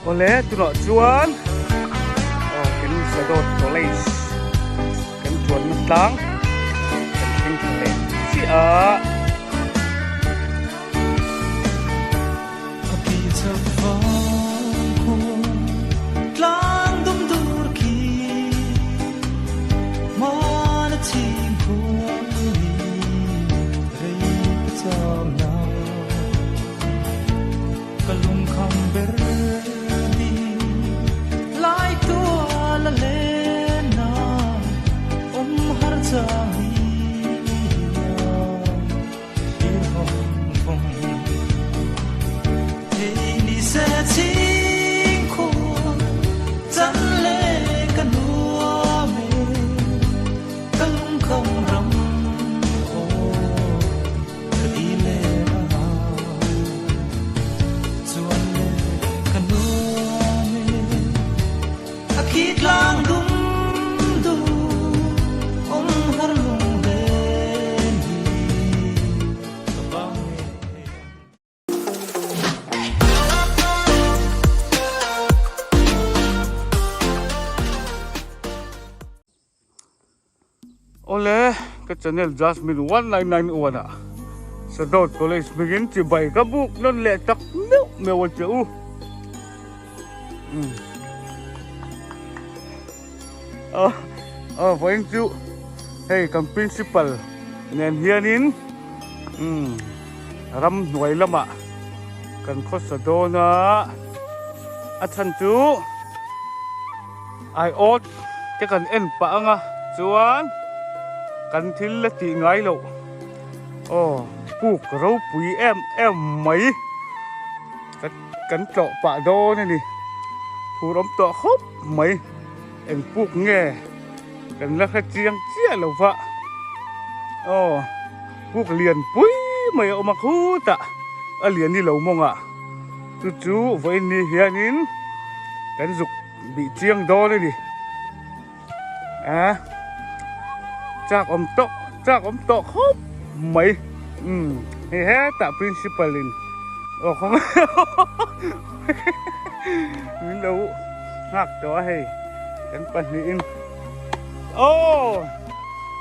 Awle tunah chuan aw kan Sadawt College kan tuanna tlang kan thleng thla leh chiah a. Awle ka channel Jasmine 1991 ah Sadawt College hmingin chibai ka buk nawn leh tak meuh meuh a che u. Aw aw vawiin chu hei kan principal nen hianin umm ramhnuai lamah kan khawsa dawn a a chhan chu aiawt te kan en pah anga chuan kan thil la tih ngai loh aw puk ropui em em mai. Kan tlawh pah dawn a ni. Phur awm tawh khawp mai. Eng puk nge kan la hre chiang chiah lo va. Aw puk lian pui mai a awm a khutah a lian ni lo mawng a. Chu chu vawiin ni hianin kan zuk bih chiang dawn a ni. A chak awm tawh chak awm tawh khawp mai umm hei hetah principal in aw khaw min lo nghak tawh a hei kan pahnih in aw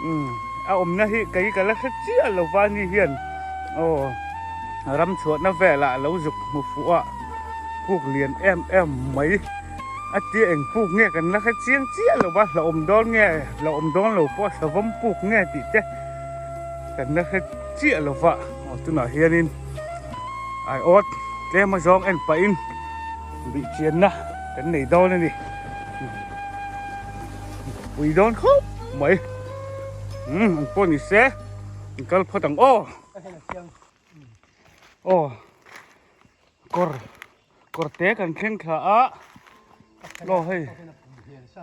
umm a awmna hi kei ka la hre chiah lo va ni hian aw ram chhuahna velah a lo zuk hmu fuh a puk lian em em mai. A tia eng puk nge kan la hre chiang chiah lo va, hlauhawm dawn nge hlauhawm dawn lo pawh savawm puk nge tih te kan la hre chiah lo va, aw tunah hianin aiawt tlem a zawng en pahin bih chianna kan nei dawn a ni. Pui dawn khawp mai, umm ang pawh ni se in kal phawt ang aw. Aw kawr. Kawr te kan thleng thla a aw hei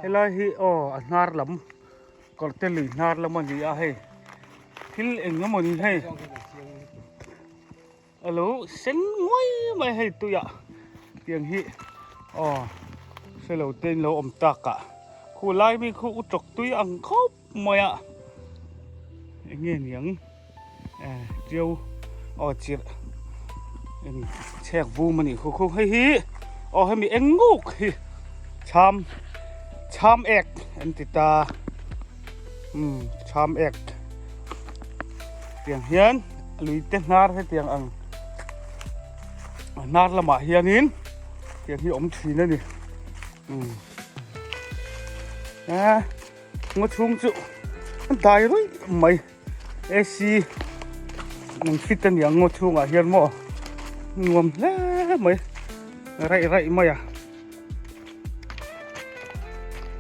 helai hi aw a hnar lam kawr te lui hnar lam a ni a hei thil eng emaw ni hei a lo sen nguai mai hei tuiah tiang hi aw hrelo te in lo awm tak ah khu lai mi khu u tawk tui ang khawp mai a eng nge niang Tiau aw chirh eng chhek vum a nih khu khu hei hi aw hemi eng nguk hi chham chham ek an ti ta umm chham ek tiang hian lui te hnar hetiang ang hnar lamah hianin tiang hi awm thin a ni umm a ngaw chhung chu a dai ruih mai. AC an fit a niang ngaw chhungah hian maw nuam hle mai raih raih mai a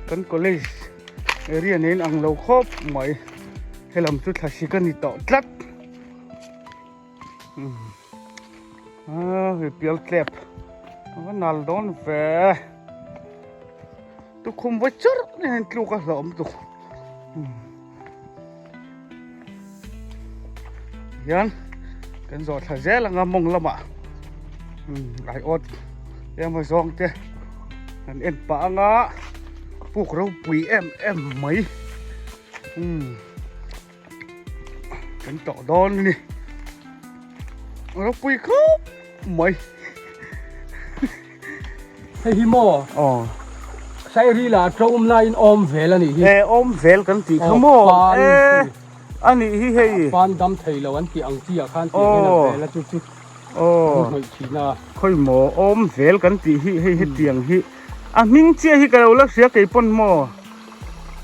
kan college area nen ang lo khawp mai helam chu thlasik a ni tawh tlat a hei pial tlep a va nal dawn ve tukhum vawi churh nen tluk a hlawm tuk. Hian kan zawh thla zel anga mawng lamah aiawt emaw zawng te kan en pah anga puk ropui em em mai kan tawh dawn a ni ropui khawp mai. Hei hi maw? Aw. Sairila to awm laiin awm vel a nih hi. E awm vel kan tih kha maw? E a nih hi hei. Pan dam thei lo an tih ang chi ah khan tih hian a vel a chu chu an hnawih thin a. Khawi maw awm vel kan tih hi hei hetiang hi a hming chiah hi ka lo la hria kei pawn maw?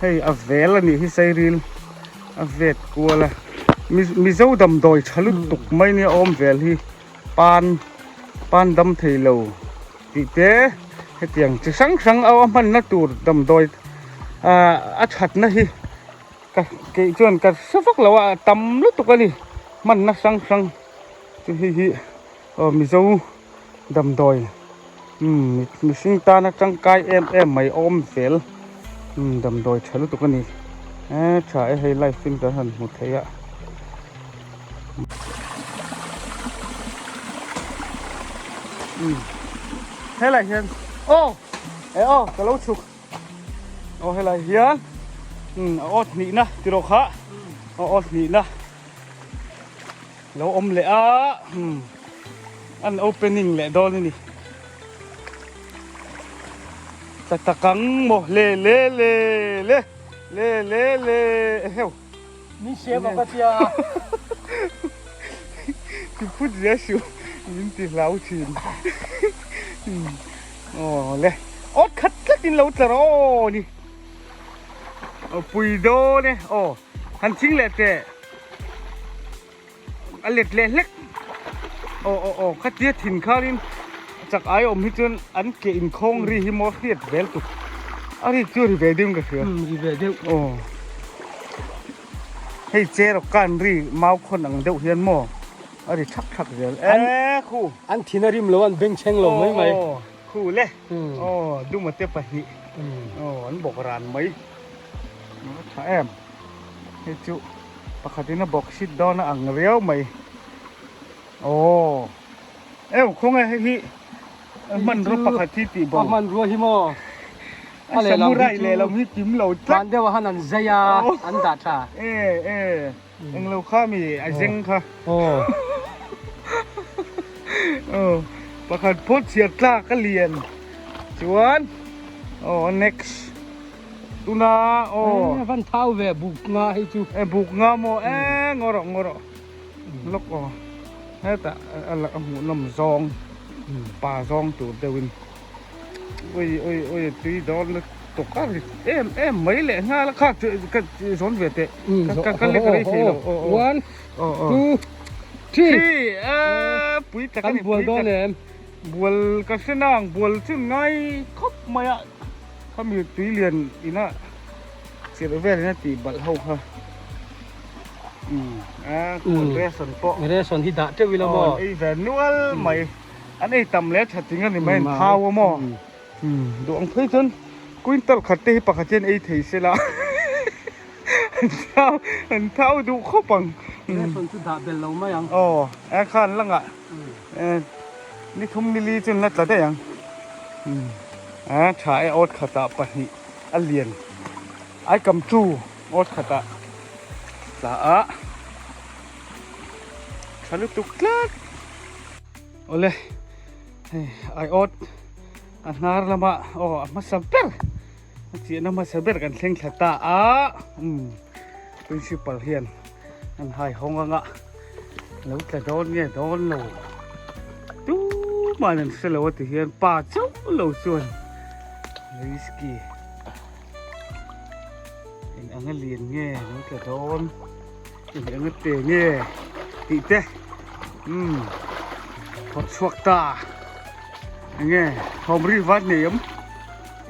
Hei a vel a nih hi Sairil a vet kual a. Mizo damdawi tha lutuk mai nia awm vel hi. Pan pan dam thei lo tih te hetiang chi hrang hrang a hmanna tur damdawi ah a thatna hi ka keih chuan ka hre vak lo a a tam lutuk a ni hmanna hrang hrang chu hei hi aw mizo damdawi umm mihring tana tangkai em em mai awm zel umm damdawi tha lutuk a ni e tha e hei live in kan han hmu thei a. Helai hian aw e aw ka lo chhuk aw helai hian a awt hnihna ti rawh kha a awt hnihna lo awm leh a an opening leh dawn a ni tla tak ang maw le le le le le le le eheu. Min siam ang ka tia. Ti phut zia suh min ti hlau thin. Aw le awt khat tlat in lo tlar aw ni. Aw pui dawn e aw han ching leh teh. A let leh hlek aw aw aw khatia thin kharin chak ai awm hi chuan an ke inkhawng ri hi maw hriat vel tuk a ri chu ri ve deuh in ka hria ri ve deuh aw hei chair aw kan ri mau khawn ang deuh hian maw a ri thak thak zel e khu an thin a rim lo an beng chheng lo mai mai aw khu le aw duma te pahnih aw an bawk ran mai a tha em hei chu Pakhatin a bawk sit dawn a ang riau mai. Aww. Ew khawnge hei hi hmanrua pakhat hi tih bo. A hmanrua hi maw? A samurai lehlam hi kim lo tlat. Hman deuh ah han an zai a, an dah tha. E e englo kha mi a zeng kha. Aw. Aw pakhat phawt chhiar tlak a lian. Chuan aw next. Tuna aw. E van thau ve buk nga hei chu. E buk nga maw e ngaw rawh ngaw rawh lawk aw hetah a a hmuh nawm zawng pa zawng tur deuh in ui ui ui tui dawn lutuk a ri em em mai leh nghal a kha ka zawn ve teh ka ka lek rei thei lo aw aw one two three e pui tak a ni kan bual dawn em bual ka hre nang bual chu ngai khawp mai a. Khami tui lian ina chirh vel in a tih balh ho kha umm a khawn ration pawh ration hi dah teuh ila maw an ei ve nual mai an ei tam leh tha ting ani mai an thau a maw umm duh ang phei chuan quintal khat te hi pakhat hian ei thei se la an thau an thau duh khawp ang ration chu dah belh lo mai ang aw a khan langah Ni thum ni li chu an la tla daih ang. A tha e awt khatah pahnih a lian ai kam chu awt khatah tla a tha lutuk tlat. Awle hei ai awt a hnar lama aw a hmasa ber a chiahna hmasa ber kan thleng thla ta a principal hian an hai hawng anga. Lo tla dawn nge dawn lo tumah an hre lo a ti hian pa chauh lo chuan risky eng anga lian nge lo tla dawn eng anga te nge tih te umm phawrh chhuak ta eng nge thawm ri vat nei awm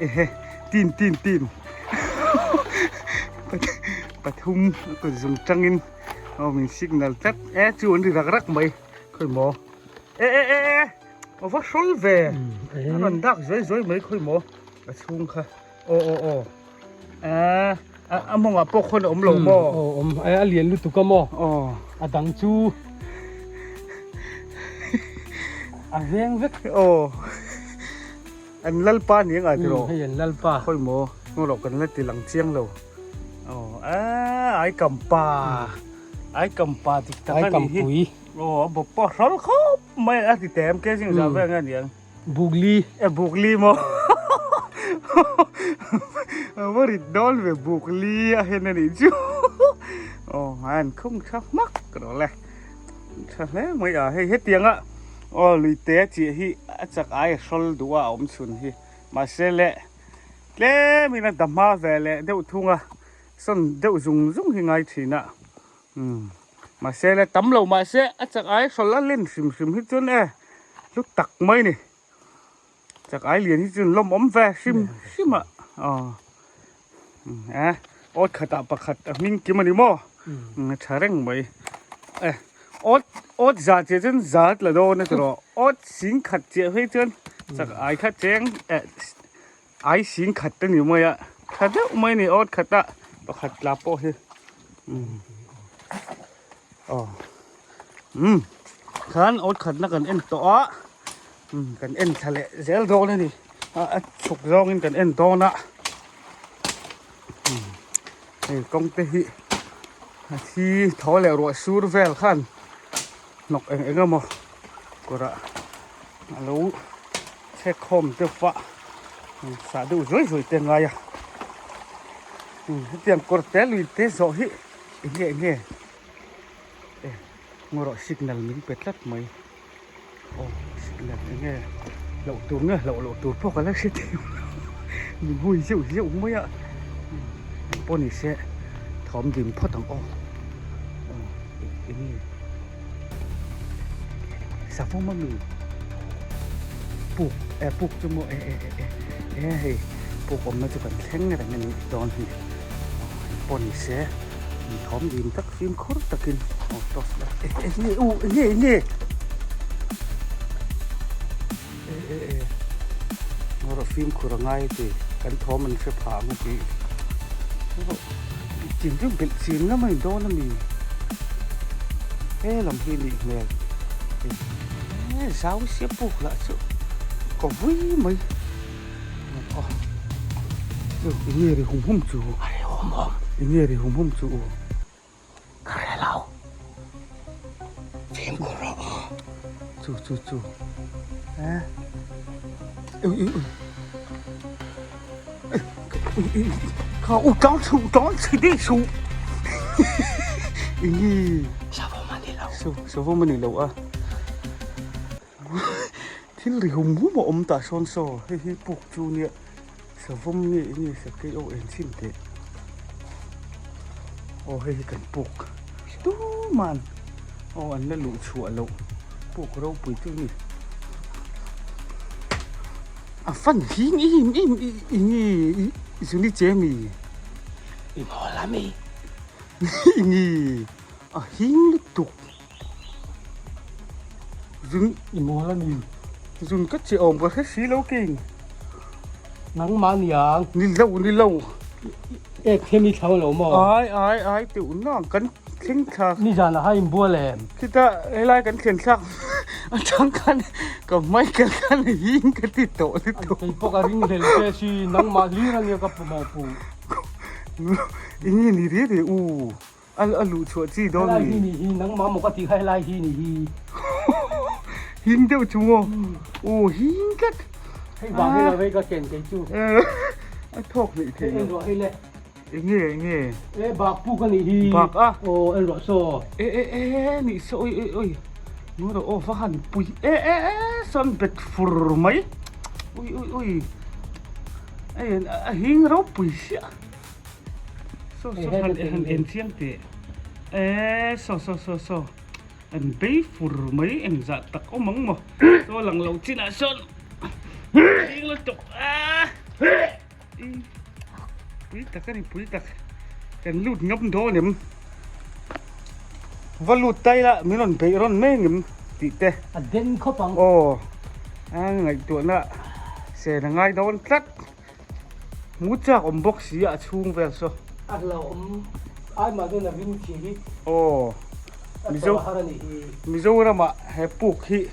ehe tin tin tin pathum a kut zum tangin. Aw min signal tlat e chu an ri rak rak mai khawi maw e e e e a va hrawl ve a rawn dak zuai zuai mai khawi maw a chhung kha aw aw aw a a mawngah pawh khawn a awm lo maw aw awm a lian lutuk a maw aw a dang chu a veng vek aw an lalpa ni ang a tiraw hei an lalpa khawi maw rawh kan la ti lang chiang lo. Aw a ai kam pa ai kam pa dik tak a nih hi. Ai kam pui. Aw a bawp pawh a hrawl khawp mai a ti tem ke zing zah vel nge aniang. Bukli. E bukli maw? Va rit dawn ve bukli a hen a nih chu. Aw an khung tha hmak rawh le. Tha hle mai a hei hetianga aw luite a chiah hi a chak ai a hrawl duh a a awm chhun hi. Mahse le tlemin a dahma ve leh deuh thung a sawn deuh zung zung hi ngai thin a. Umm mahse le tam lo mahse a chak ai hrawl a len hrim hrim hi chuan e hlu tak mai ni chak ai lian hi chuan lawmawm ve hrim hrim a aw e awt khatah pakhat a hming kim a ni maw a tha reng mai e awt awt za chiah chuan za tla dawn a ti rawh awt sing khat chiah phei chuan chak ai kha cheng eh Ai sing khat te ni mai a, tha deuh mai ni awt khat a, pakhat tla pawh hi umm aw umm khan awt khat na kan en tawh a umm kan en thla leh zel dawn a ni a a chhuk zawng in kan en dawn a umm hei kawng te hi a thi tho leh ruah sur vel khan hnawk eng eng emaw kawrah a lo chhek khawm deuh va sah deuh zuai zuai te a ngai a hetiang kawr te lui te zawh hi eng nge eng nge e ngaw rawh signal min pe tlat mai aw signal eng nge hlauh tur nge hlauh loh tur pawh ka la hre thei lo min hui zeuh zeuh mai a engpawh ni se thawm dim phawt ang aw aw eng nge. Savawm a mi puk eh puk chu maw eh eh eh eh hei puk awmna chu kan thleng reng a nih dawn hi pawh ni se thawm dim tak fimkhur takin aw toss la eh eh nge u nge nge eh eh eh erawh fimkhur a ngai ti kan thawm an hre phah ang a ti erawh thinrim belh chin ngam a ni dawn a mi he lam hi nih hmel eh zau sia puk lah chu ka vui mai aw enge ri hum hum chu enge ri hum hum chu. Ka hre lo. Fimkhur rawh aw. Chu chu chu. Eh. Ui ui ui. Kha u tang chu tang chi di chu. Ingi. Savawm a ni lo. Su savawm a ni lo a. Thil ri hum hum a awm tah sawn saw hei hi puk chu nia savawm nge enge sakei aw en chhin teh aw hei hi kan puk tuman aw an la luh chhuah loh puk ropui chu a ni a fan hing im im enge zuni che mi i mawl ami enge a hing lutuk. Zun i mawl a ni. Zun ka che awm ka hre si lo king. Nangmah niang. Ni lo ni lo. Ek hem i thlang lo maw? Ai ai ai teuh nang kan thleng thla. Nizan ah in bual em? Khita helai kan thlen thlak atang khan ka hmai kal khan hing ka ti tawh lutuk. Kei pawh ka ring hlel che si nangmah hlir ania ka pu maw pu. Enge ni riai riai u. A a luh chhuah chi dawn mi. Helai hi ni hi nangmah maw ka tih kha helai hi ni hi. Hing deuh chu maw. Aw hing tlat. Hei vang hi lo vei ka ken kei chu. A thawk hleih theih lo. En rawh hei le. Enge enge. E bak puk a nih hi. Bak a. Aw en rawh saw. E e e nih saw oi oi oi. Ngaw rawh aw va han pui e e e sawn bet fur mai. Ui ui ui. Ei a hing ropui siah. Saw saw han han en chiang teh e saw saw saw saw an bei fur mai eng zah tak awm ang maw saw lang lo chinah sawn ding lutuk a pui tak a ni pui tak kan lut ngam dawn em va lut tai la min rawn beih rawn mai ang em tih te a den khawp ang aw a ngaihtuahna sen a ngai dawn tlat. Hmu chak awm bawk si a chhung vel saw. A hlauhawm ai mah chuan a ring chi hi. Aw. Mizo Mizoram ah he puk hi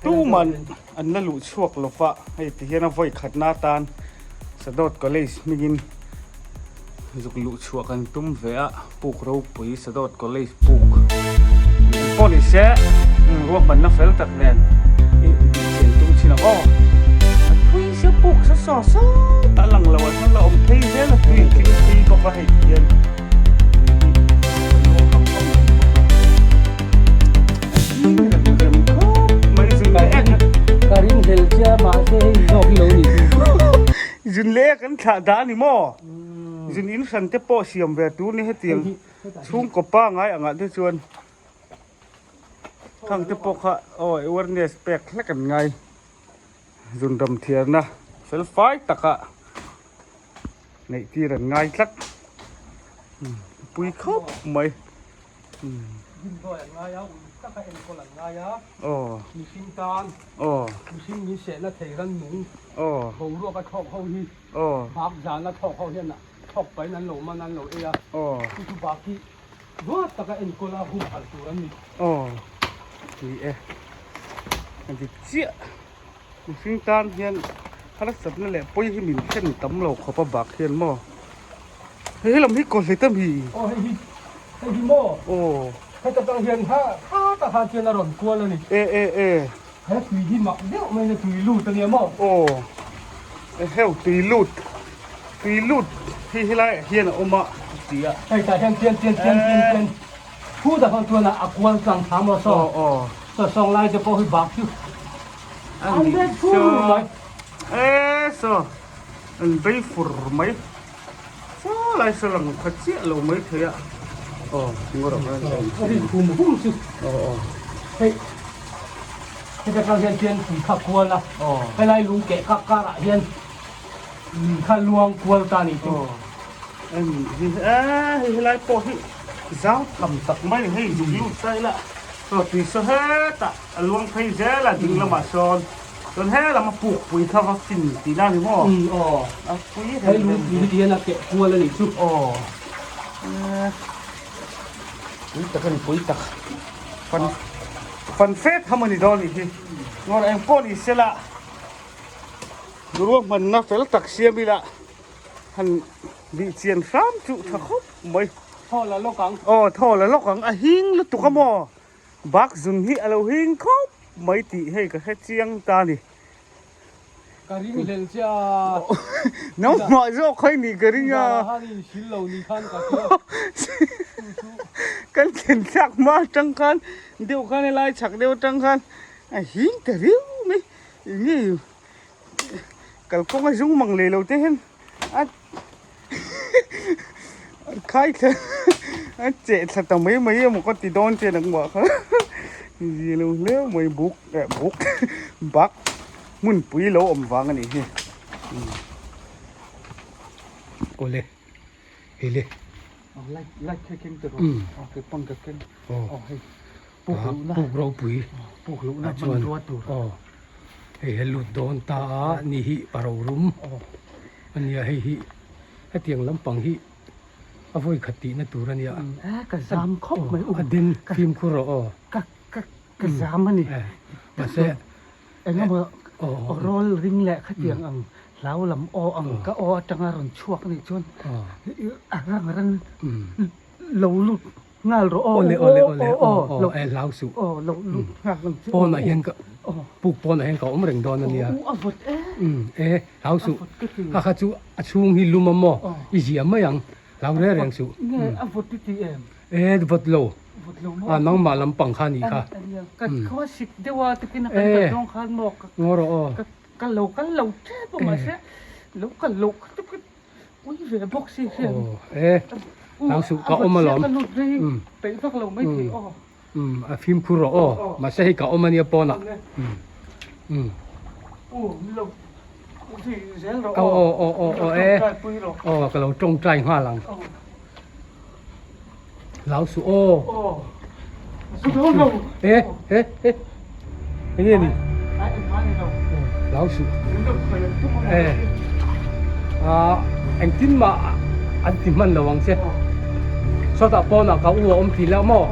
tuman an la luh chhuak lo va hei ti hian a vawi khatna atan Sadawt College hmingin zuk luh chhuah kan tum ve a puk ropui Sadawt College puk pawh ni se ruahmanna fel tak nen. Saw sawtah a lang lo ah chuan la awm phei zel a tui tling phei bawk a hei ti hian tui hi a luang ham ham mai bawk a a hing rem rem khawp mai zun leh ek Ka ring hlel che a mahse hei zawk hi lo ni Zun leh ek an thlah dah a ni maw? Zun in hran te pawh siam ve tur ni hetiang chhungkaw pangai angah te chuan Khang te pawh kha aw awareness pek hlek an ngai. Zunram thiarna fel fai taka neih tir an ngai tlat. Pui khawp mai. Rindawi an ngai a, ui taka enkawl an ngai a. Aw. Mihring tan. Aw. Mihring min sehna thei rannung. Aw. Boruak a thlawk ho hi. Aw. Bak zana thlawk ho hian thlawk pahin an lo man a, an lo ei a. Aw. Chu chu bak hi Ruat taka enkawl a humhalh tur an ni. Aw ni e, a dik chiah. Mihring tan hian harsatna leh pawi hi min thlen tam lo khawp a bak hian maw. Hei he lam hi kawhlet a mi? Aw hei hi, hei hi maw? Aw. Heta tang hian ha tha tak khan chuan a rawn kual a ni. E e e. He tui hi mak deuh mai na tui lut a nia maw? Aw, heu tui lut, tui lut hi helaiah hian a awm a ti a. Hei tah hian pian pian pian pian pian thu tak ho chuan a kual tlang thla maw saw? Aw aw. Saw sawng lai te pawh hi bak chu an bei fur mai. E saw an bei fur mai. Saw lai saw lang kha chiah lo mai thei a. Aw ngaw rawh a rin hum hum chu. Aw aw. Hei heta tang hian chuan tui kha kual a. Aw. Helai lung keh kak karah hian lui kha luang kual ta ni chu. Aw. Ani hi a hei helai pawh hi zau tham tak mai hei zuk lut ta ila saw tui saw hetah a luang phei zel a ding lamah sawn. Chuan he lam a puk pui kha va fin tih na ni maw? Umm aw. A pui rem rem. Hei lungpui hi tihian a keh kual a nih chu. Aw. Pui tak a ni pui tak. Fan fan fe tham a ni dawn nih hi. Ngawr eng pawh ni sela ruahmanna fel tak siam ila han bih chian hram chu tha khawp mai. Thaw la lawk ang. Aw thaw la lawk ang. A hing lutuk a maw? Bak zun hi a lo hing khawp mai tih hei ka hre chiang ta ni. Ka ring hlel che a. Nangmah zawk kha i nih ka ring a. Zara han in sil lo ni khan ka hria. Kan thlen thlak hma atang khan deuh khan helai chhak deuh atang khan a hing ta riau mai. Enge kalkawng a zung mang leh lo te hian a Khai thla a cheh thla ta mai mai emaw ka ti dawn che nangmah kha zia lo hle mai buk eh buk bak hmunpui lo awm vang a nih hi awle hei le light light kha keng te rawh aw kei pawn ka keng aw hei puk luhna puk ropui puk luhna hmanrua tur aw hei he lut dawn ta a ni hi paro rum a nia hei hi hetiang lampang hi a vawi khat tihna tur a nia ka zam khawp mai a den fimkhur rawh aw ka ka ka zam a ni mahse engemaw aw rawl ring leh khatiang ang hlau lam aw ang ka aw atanga rawn chhuak a nih chuan a rang rang lo lut Nghal rawh aw Awle awle awle aw aw e hlau suh. Aw lo lut nghak ang chu. Pawnah hian ka puk pawnah hian ka awm reng dawn a nia. U a vawt e. Um e hlau suh. Kha kha chu a chhung hi lum a maw i zia mai ang hlau reng reng suh. Nge a vawt i ti em? E vawt lo. Vawt lo maw? A nangmah lampang kha a nih kha. Ka khaw sik deuh a tukin a kan kal zawng khan maw ka Ngaw rawh aw. Ka lo kal lo tep a mahse lo kal lo kha chu ka Ui ve bawk si hian. Aw e hlau suh ka awm alawm. Ka lut rei peih vak lo mai thei aw. Um a fimkhur rawh aw mahse hei ka awm ania pawnah. Um um. U min lo zui zel rawh aw. Aw aw aw aw e. Aw ka lo tawngtai nghal ang. Hlau suh aw. Aw. Zu dawn lo. E e e. Enge ni? Ai engmah ni lo. Hlau suh. Min lo khawi ang tum E. Ah engtin mah an ti hman lo ang che. Sawtah pawnah ka u a awm ti la maw?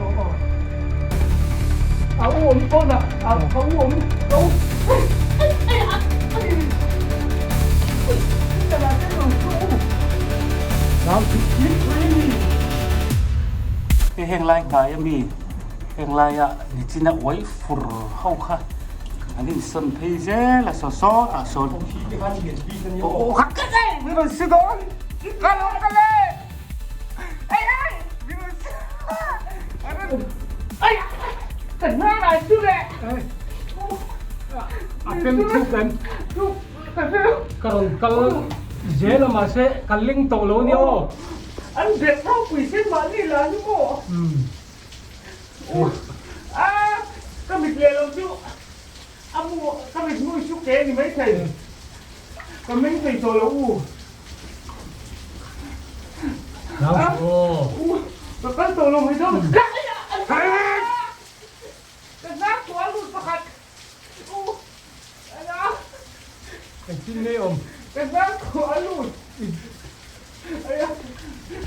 A u awm pawnah a ka u awm ka u. Hei heng lai hnai ami heng laia nichina uai fur ho kha. An insawn phei zel a saw sawtah sawn. Aw kha ka e min rawn si dawn ka lo kal e ei ei min rawn si ai ka hnar ai chu le a fem thuk em ka rawn kal zel a mahse ka leng tawh lo ania aw an bet ropui sen mahni la ni maw A ka mit leh lo chu a mu ka mit hmui chu ke ni mai thei ka meng thei tawh lo u. U ka kal tawh lo mai dawn ka hnar tawh a lut pakhat u ala engtin nge awm ka hnar tawh a lut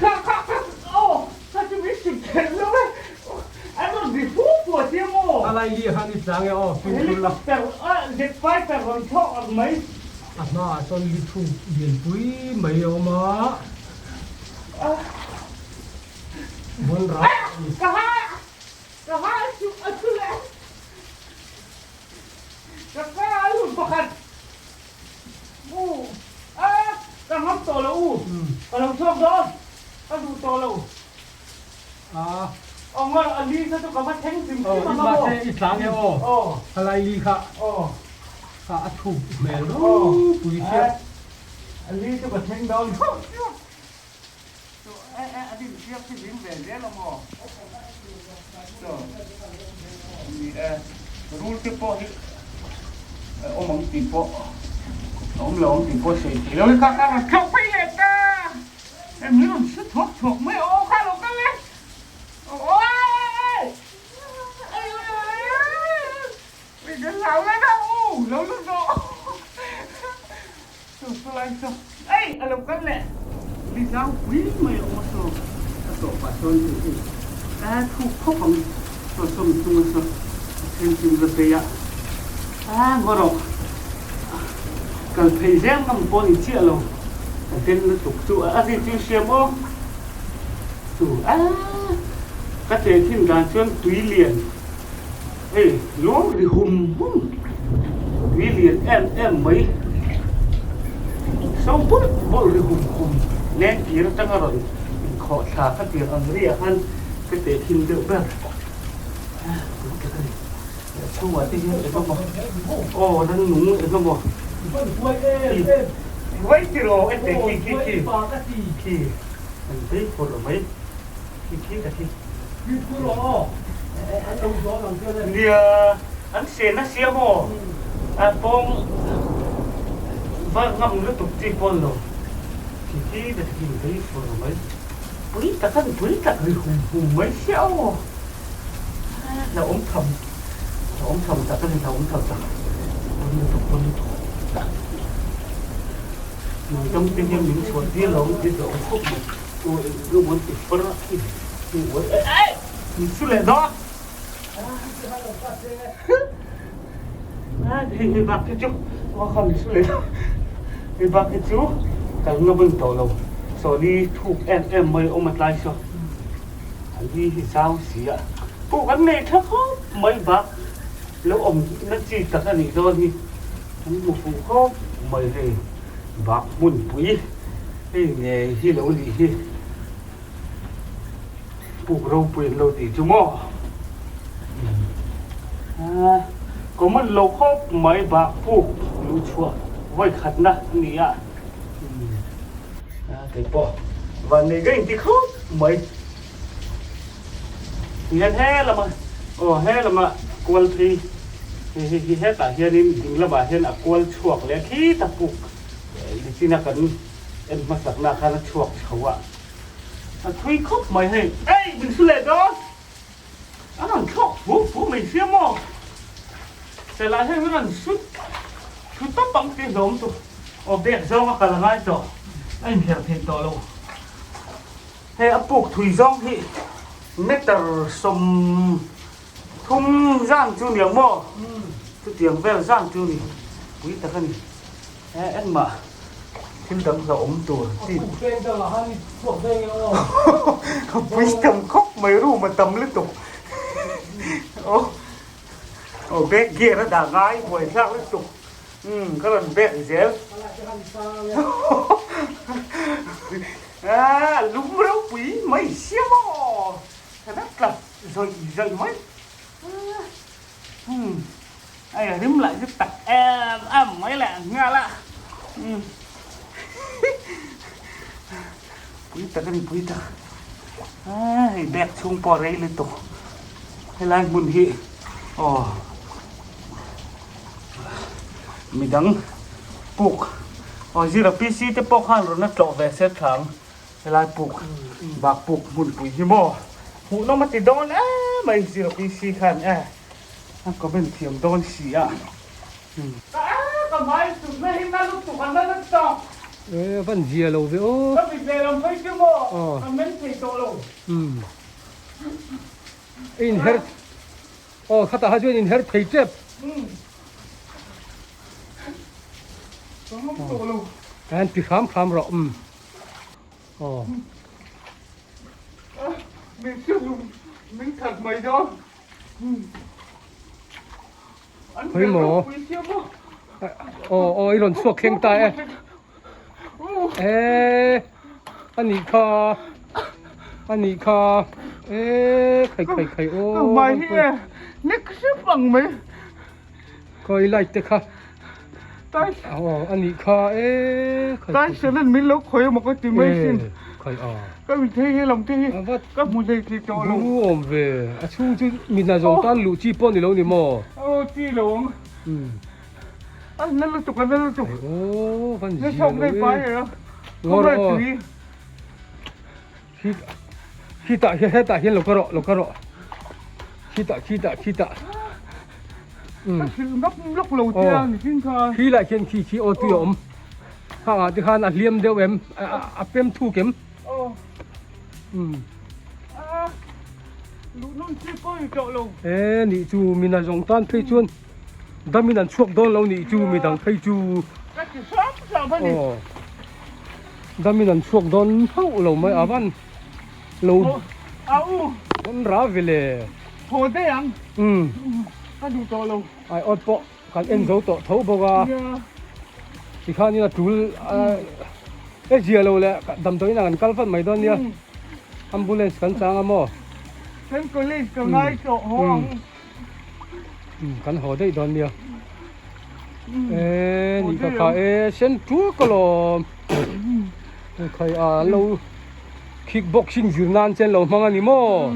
Kha kha kha aw kha chu min hrilh kher lo e an rawn ri fu fu a tia maw. A lai li han i tlang e aw fimkhur la. Helicopter a jet fighter rawn thlawk ang mai. A hmaah chuan li thuk lianpui mai a awm a. Vawn ram a ni. Ka ha ka ha a chu a chu leh ka ka a lut pakhat. U a ka ngam tawh lo u ka lo chhuak dawn ka duh tawh lo a aw ngaw a li kha chu ka va thleng hrim hrim ang a maw mahse i tlang e aw a lai li kha kha a thuk hmel ropui chiah a li chu ka thleng dawn e e a din chiak hi hlim ve zel a maw chaw ni e rul te pawh hi a awm ang tih pawh a awm lo ang tih pawh sawi thei lo kha kha rawn thlawh phei leh ta hei min rawn hre thuak thuak mai aw kha lo kal e awi kan hlau lai kha u lo lut rawh Chu chulai chu ei a lo kal leh mi zau pui mai a awm a saw a tawh pah chuan hei hi a thuk khawp ang saw saw mi chung a saw a then chu la phei a a ngaw rawh kal phei zel ngam pawh ni chiah lo a den lutuk chu a ri chu hria maw chu a ka che thin dan chuan tui lian Hei lawng ri hum hum tui lian em em mai so bawlh bawlh ri hum hum leng kir atanga rawn inkhawh thla kha tiang ang ri ah khan ka teh thin deuh ber a tui tak a ni chhungah te hian eng emaw aw rannung eng emaw vai tiraw e teh khi khi khi khi an vei phawrh mai khi khi ka khi. Nia, an sen a sia maw? A pawng va ngam lutuk chi pawn lo. Khi khi ka ti khi vei fur mai. Pui tak an pui tak ri hum hum mai sia aw. La awm tham, la awm tham tak a ni, la awm tham tak. Pawn lutuk, pawn lutuk. Min dam te hian min chhuah tir lo ang tih hlauh awm khawp mai. Hei bak hi chu hei bak hi chu kal na bun tawh lo sawni thuk em em mai awm a tlai saw a li hi zau si a pawh kan nei tha khawp mai bak lo awm na chi tak a nih dawn hi an hmu fuh khawp mai hei bak hmunpui. Hei ngei hi lo nih hi puk ropui an lo tih chu maw? Common lo khawp mai bak puk luh chhuah vawi khatna a ni a, keipawh vannei ka inti khawp mai. Tihian he lama aw he lama kual phei hei hei hi hetah hianin ding lamah hian a kual chhuak leh khita puk. Nichina kan en hmasakna khan a chhuak chho a, a thui khawp mai hei. Ei, min hru leh dawn! A rawn thlawk fu fu mai sia maw? Sela hei hi rawn sut thu tawp ang tih hlawm chu aw bek zawng a kal a ngai tawh, a inher thei tawh lo. Hei a puk thui zawng hi meter 30 zan chu niang maw? Chutiang vel zan chu ni pui tak a ni. He engmah thil dang hlauhawm tur chi. Pui tam khawp mai room a tam lutuk. Aw. Aw back gear a dah ngai buai thlak lutuk umm ka rawn back zel a lum ropui mai sia maw ka la tla zawih zawih mai umm ai a rim lah chu tak em em mai leh nghal a umm pui tak a ni pui tak hei bag chhung pawh a rei lutuk helai hmun hi aw midang puk aw zira PC te pawh khan rawn a tlawh ve se thlang helai puk bak puk hmunpui hi maw hmuhnawm a ti dawn em mai zira PC khan e a comment thiam dawn si a. Ka hmai chutna hi na lutuk a na lutuk. E van zia lo ve aw. Ka mit lehlam phei chu maw ka men thei tawh lo. Umm in her aw khatah kha chuan in her thei tep. Umm ka ngam tawh lo. An ti hram hram rawh umm aw. Min hria lung min that mai dawn. Khawi maw? Aw aw i rawn chhuak thleng ta e. E a nih kha a nih kha e khai khai khai aw. Mai hi e nek hrep ang mai. Khawi light te kha. Tai aw a nih kha e khai. Tai senan min lo khawi emaw ka ti mai sin. Khai a. Ka mi thei he lam te hi ka hmu hlei thei tawh lo. Bu awm ve a chhung chu mi hna zawng tan luh chi pawh ni lo ni maw? Aw chi lo ang. A na lutuk a na lutuk. Aw van zia lo e. Ngawr aw. Khi khitah hian hetah hian lo ka rawh lo ka rawh. Khitah khitah khitah. Ka thil ngap lawk lo te a ni thin kha. Khi lah khian khi khi aw tui a awm. Hang ah te khan a hliam deuh em a pem thuk em. Aw. Umm. A luh nawn chi pawh ni tawh lo. E nih chu mina zawng tan phei chuan damin an chhuak dawn lo nih chu midang phei chu. Ka ti hram hram a ni. Aw. Damin an chhuak dawn hauh lo mai a van lo. A u. Dawn ra vele. Haw daih ang. Umm. Ka duh tawh lo. Ai awt pawh kan en zo tawh tho bawk a. Tikhanin a tul e zia lo leh damdawiin ah kan kal vat mai dawn nia. Ambulance kan chang a maw. Kan college ka ngai tawh haw ang. Kan haw daih dawn nia. E nih ka kha e sen tul ka lawm. Khai a lo kick boxing zir nan chen lo hmang a ni maw.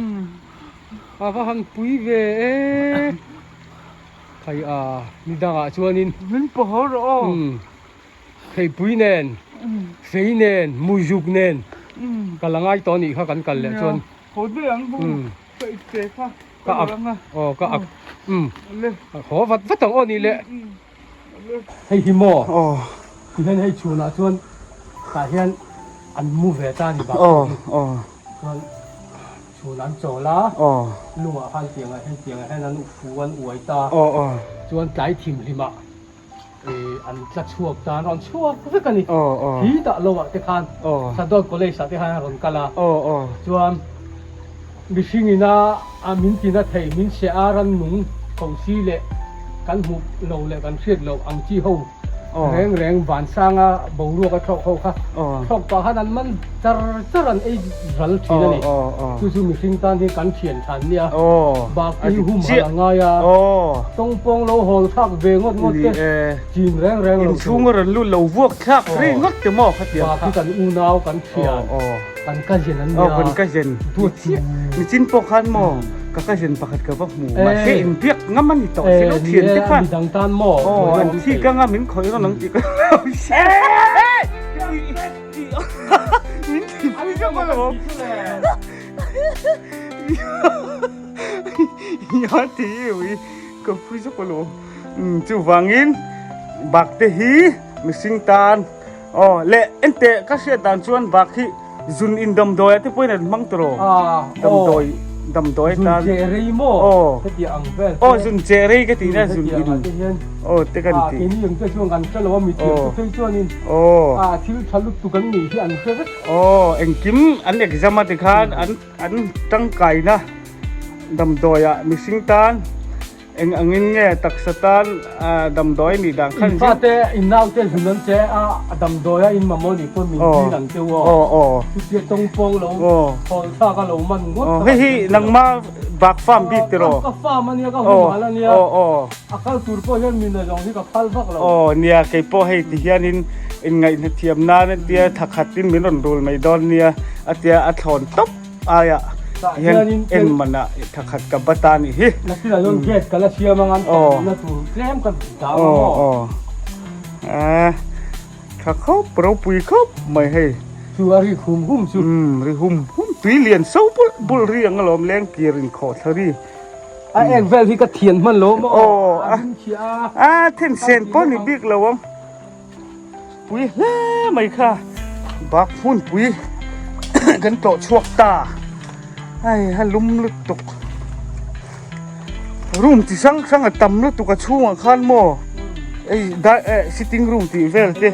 A va han pui ve e. Khai a ni dangah chuanin. Min paw haw rawh aw. Theipui nen, fei nen, muzuk nen ka la ngai tawh a nih kha kan kal leh chuan. Haw daih ang bu ka it ve kha ka ak aw ka ak umm haw vat vat ang aw nih leh hei hi maw tihian hei chhunah chuan tah hian an mu ve ta a ni bak chuan chhun an chawl a lungah khan tiangah hian tiangah hian an fu an uai ta chuan tlai thimhlimah an tla chhuak ta an rawn chhuak vek a ni hi tah lo ah te khan Sadawt College ah te khan a rawn kal a chuan mihring ina a min tina thei min hre a rannung tho si leh kan hmuh lo leh kan hriat loh ang chi ho reng reng vansanga boruak a thlawk ho kha thlawk pah khan an man char char an ei ral thin a ni chu chu mihring tan hi kan thian than nia bak i hum hal a ngai a tawngpawng lo hawl thlak ve ngawt ngawt te chin reng reng lo inchhung a rawn lut lo vuak thlak rei ngawt te maw khatiang kha bak hi kan unau kan thian kan cousin an nia kan cousin nichin pawh khan maw ka cousin pakhat ka va hmu mahse inbiak ngam a ni tawh si lo thian te khan midang tan maw aw an thi ka nga min khawih rawn ang tih ka min thi pui zawk alawm ya ti ui ka pui zawk alawm chuvangin bak te hi mihring tan aw leh ente ka hriat dan chuan bak hi Zun in damdawi ah te pawhin an hmang tawh Ah, damdawi damdawi tan. Zun che rei maw? Aw. Heti ang vel. Aw zun che rei ka tih na zun in. Aw te kan ti. Keini ang te chuan kan hre lo a mi thiam te phei chuanin. Aw. Ah thil tha lutuk an nih hi an hre vek. Aw engkim an exam a tikhan an an tangkaina damdawi ah mihring tan. Eng angin nge taksa tan damdawi nih dan khan In fate in naute zun an che a, a damdawi a in mamawh nih pawh min dil ang che u aw. Chutia tawng pawng lo thawl thlak a lo man ngawt kha. Hei hi nangma bak farm bik tiraw? Ka farm a nia, ka humhal a nia. A kal tur pawh hian min zawng hi ka phal vak lo. Aw nia, kei pawh hei ti hianin inngaihna thiam nan a tia thakhatin min rawn rul mai dawn nia a tia a thlawn tawp. Aia hian en manah thakhat ka bat a nih hi. Nakinah chuan gate ka la siam anga an tawmna tur tlem ka dah ang maw. Aw tha khawp ropui khawp mai hei. Chu a ri hum hum chu. Umm ri hum hum tui lian so bulh bulh ri ang alawm leng kir in khawh thla ri. A ek vel hi ka thian hman lo maw. A ding khiah a. A then sen pawh ni bik lo ang. Pui hle mai kha bak hmunpui kan tlawh chhuak ta hei a lum lutuk room chi hrang hrang a tam lutuk a chhungah khan maw hei dai eh sitting room tih vel te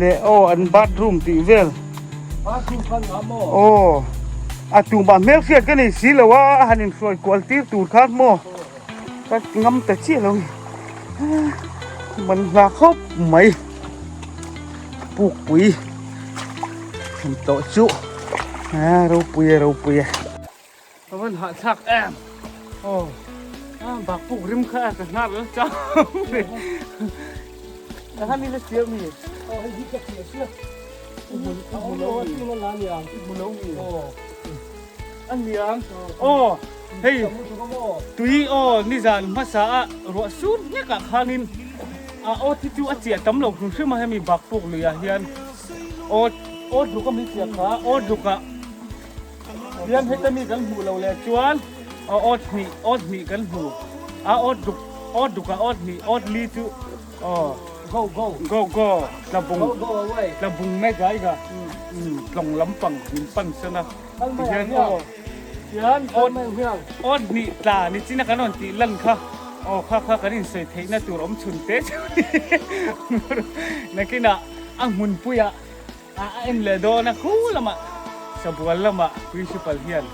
leh aw an bathroom tih vel aw a tumah hmelhriat ka nei si lo a a han inhruai kual tir tur khan maw. Ka ngam ta chiah lo ni. Man hla khawp mai. Pukpui han tawh chu a ropui e ropui e. Ka van hahthlak em. Aw a bak puk rim kha ka hnar lo chang ve. Ka han ila chiah mi. Aw hei hi ka chiah chiah. I hmu lo mi. I hmu lo mi. Aw. A niang. Aw hei tui aw nizan hmasa a ruah sur hlek ah khanin a aw thi chu a chiah tam lo hrim hrim a hemi bak puk lui ah hian aw aw duk a mi chiah kha aw duk ah hian heta mi kan hmuh loh leh chuan aw aw hnih aw hnih kan hmu a aw duk aw duk ah aw hnih aw li chu aw go go go go tlabung tlabung me jaiga tlawng lampang min pan san a. Tihian aw tihian aw hnih tla ni china kan rawn tih lan kha aw kha kha kan insawi theihna tur awm chhun te chu nakinah a hmunpuiah a en leh dawn a khu lamah sabual lamah principal hian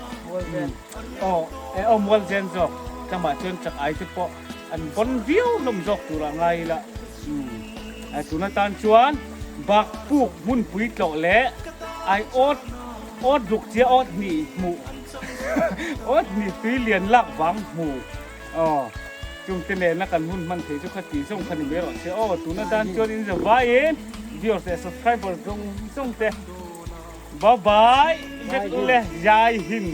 aw eh aw mual zen zawk lamah chuan chak ai te pawh an vawn viau hlawm zawk tur a ngai ila tun atan chuan bak puk hmunpui tlawh leh ai awt Awt ruk chia awt hnih hmuh awt hnih tui lian lak vang hmu aw chung te nena kan hun hman thei chu kha ti zawng kha ni mai rawh se aw tuna tan chuan in za vaiin viewers leh subscriber zawng zawng te bye bye vek ule jai hind.